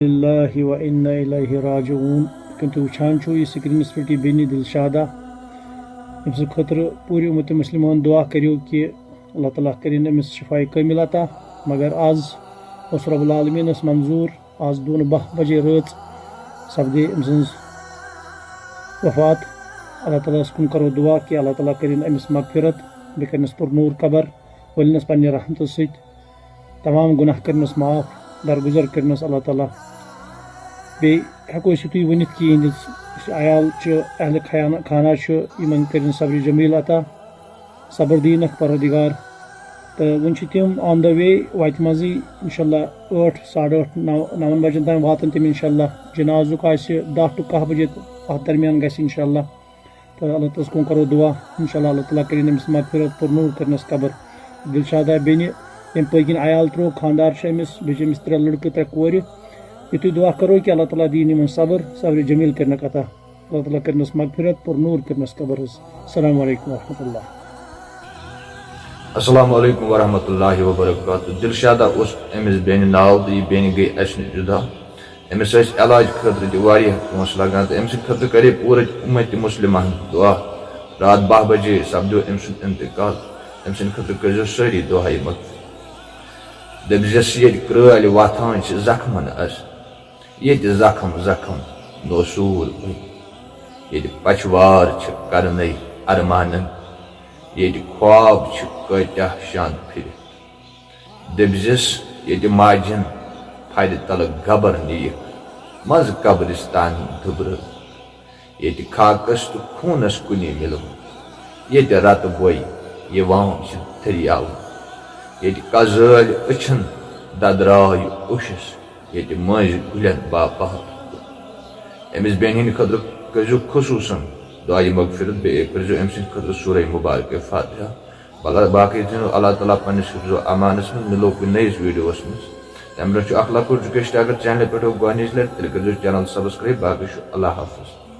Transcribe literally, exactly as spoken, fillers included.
للہ و انا الیہ راجعون۔ یِتھ کٔنۍ تُہۍ وٕچھان چھِو یہِ سکرینس پٮ۪ٹھ یہِ بیٚنہِ دلشادہ، أمۍ سٕنٛدِ خٲطرٕ پوٗرٕ اُمت مسلمہٕ ہن دعا کٔرِو کہِ اللہ تعالیٰ کٔرِن أمِس شفاء کامل عطا۔ مگر آز اوس رب العالمینس منظور، آز دۄن باہ بجے رٲژ سپدے أمۍ سٕنٛز وفات۔ اللہ تعالیٰ ہس کُن کرو دعا کہِ اللہ تعالیٰ کٔرِن أمِس مغفرت، بیٚیہِ کٔرِنس پُر نوٗر قبر، ؤلِنس پننہِ رحمتہٕ سۭتۍ۔ تمام گناہ کٔرنس معاف، درگزر کٔرنس اللہ تعالیٰ۔ بیٚیہِ ہٮ۪کو أسۍ یُتُے ؤنِتھ کہِ یِہنٛدِس یُس عیال چھُ، اہلِ خیانہ-، خانہ چھُ، یِمن کٔرِن صبرِ جمیل عطا، صبر دِیِنکھ پروردگار۔ تہٕ وُنہِ چھِ تِم on the way، وتہِ منٛزٕے۔ انشاءاللہ ٲٹھ، ساڑٕ ٲٹھ، نو، نون بجن تام واتن تِم انشاءاللہ۔ جنازُک آسہِ دہ to کاہ بجے، اتھ درمیان گژھِ انشاءاللہ۔ تہٕ اللہ تعالیٰ ہس کُن کرو دعا، انشاءاللہ اللہ تعالیٰ کٔرِن أمِس مغفرت، پُر نوٗر کٔرنس قبر۔ دلشادہ بیٚنہِ، ییٚمہِ پٔتۍ کِنۍ عیال ترٛوو، خانٛدار چھُ أمِس، بیٚیہِ چھِ أمِس ترٛےٚ لڑکہٕ، ترٛےٚ کورِ۔ یُتُے دعا کرو کہِ اللہ تعالیٰ دِیِن یِمن صبر، صبرِ جمیل کٔرِنکھ عطا۔ اللہ تعالیٰ کٔرِنس مغفرت، پُر نوٗر کٔرِنس قبر حظ۔ السلام علیکم ورحمۃ اللہ۔ السلام علیکم ورحمۃ اللہ وبرکاتہ۔ دلشادہ اوس أمِس بیٚنہِ ناو تہٕ یہِ بیٚنہِ گٔے اَسہِ نِش جُدا۔ أمِس ٲسۍ علاج خٲطرٕ تہِ واریاہ پونٛسہٕ لگان تہٕ أمۍ سٕنٛدِ خٲطرٕ کرے پوٗرٕ اُمتِ مسلمہ ہن دعا۔ راتھ باہ بجے سپدیو أمۍ سُنٛد انتقال۔ أمۍ سٕنٛدِ خٲطرٕ کٔرۍزیو سٲری دعایہِ مغفرت۔ دٔپزٮ۪س، ییٚتہِ کرٛٲلۍ وۄتھان چھِ زخمن اَز، ییٚتہِ زخم زخم نوسوٗر بٔنۍ۔ ییٚتہِ پچھوار چھِ کرنَے ارمانن، ییٚتہِ خواب چھِ کٲتیٛاہ شاندٕ پھِرِتھ۔ دٔپزِس، ییٚتہِ ماجہِ ہٕنٛدِ پھَرِ تلہٕ گبر نِیِکھ، منٛزٕ قبرِستان دُبرٕ۔ ییٚتہِ خاکس تہٕ خوٗنس کُنی مِلوُن۔ ییٚتہِ رتہٕ بۄیہِ یِوان چھِ دٔریاوُن۔ ییٚتہِ کزٲلۍ أچھن ددراے اوشس۔ ییٚتہِ مٔنٛزۍ گُلٮ۪ن باپار۔ أمِس بیٚنہِ ہٕنٛدِ خٲطرٕ کٔرۍزیو خصوٗصن دعایہِ مغفرت، بیٚیہِ کٔرۍزیو أمۍ سٕنٛدِ خٲطرٕ سورہ مبارکہ فاتحہ۔ بلہ باقٕے دیٖنو اللہ تعالیٰ پننِس حفظ و امانس منٛز۔ مِلو کُنہِ نٔیِس ویڈیوس منٛز۔ تمہِ برونٛہہ چھُ اکھ لۄکُٹ request، اگر چینلہِ پٮ۪ٹھ ہو گۄڈنِچ لٹہِ، تیٚلہِ کٔرۍزیو channel subscribe۔ باقٕے چھُ اللہ حافظ۔